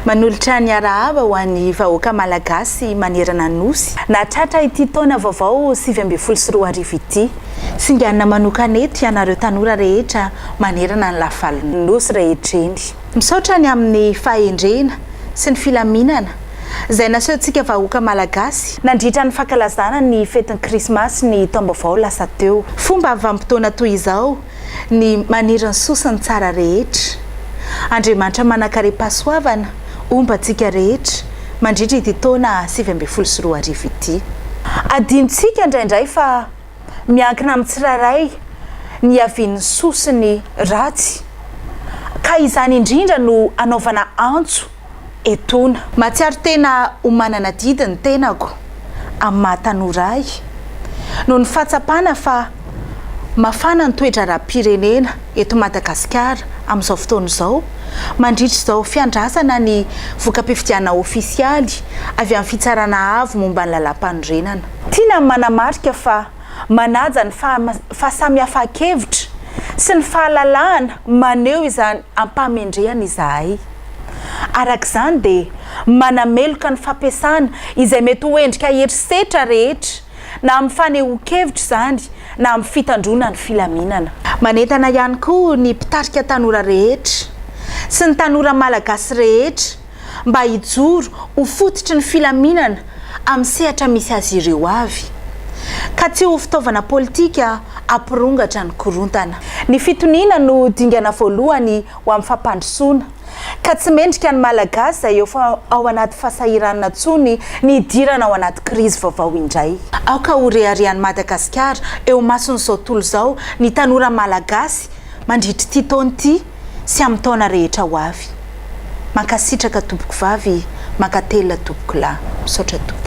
Manolotra ny arahaba ho an'ny vahoaka Malagasy manerana ny Nosy nahatratra ity taona vaovao 2019 ity. Singanina manokana eto ianareo tanora rehetra manerana ny lafivalon'ny Nosy rehetra eny. Misaotra ny amin'ny fahendrena sy ny filaminana izay nasehontsika vahoaka Malagasy nandritra ny fankalazana ny fetin'ny Krismasy ny taom-baovao lasa teo. Fomba vanim-potoana toy izao ny maniry ny soa sy ny tsara rehetra. Andriamanitra manankarem-pahasoavana homba antsika rehetra mandritra ity taona 2019 ity. Adinontsika indraindray fa miankina amin'ny tsirairay ny hiavian'ny soa sy ny ratsy, ka izany indrindra no anaovana antso etoana. Mahatsiaro tena ho manana adidy ny tenako amin'ny maha tanora ahy, noho ny fahatsapana fa mafana ny toe-draharaham-pirenena eto Madagasikara amin'izao fotoana izao, mandritra izao fiandrasana ny voka-pifidianana ofisialy avy amin'ny Fitsarana Avo momba ny Lalàmpanorenana. Tiana ny manamarika fa manaja ny fahasamihafan-kevitra sy ny fahalalahana maneho izany am-pahamendrehana izahay. Araka izany dia manameloka ny fampiasana izay mety ho endrika herisetra rehetra na amin'ny fanehoan-kevitra izany na amin'ny fitandroana ny filaminana. Manentana ihany koa ny mpitarika tanora rehetra sy ny tanora malagasy rehetra mba hijoro ho fototry ny filaminana amin'ny sehatra misy azy ireo avy, ka tsy ho fitaovana politika hampirongatra ny korontana. Ny fitoniana no dingana voalohany ho amin'ny fampandrosoana, ka tsy mendrika ny Malagasy izay efa ao anaty fahasahiranana intsony ny hidirana ao anaty krizy vaovao indray. Aoka ho reharehan'i Madagasikara eo imason'izao tontolo izao ny tanora Malagasy mandritra ity taona ity sy amin'ny taona rehetra ho avy. Mankasitraka tompoko vavy, mankatelina tompoko lahy. Misaotra tompoko.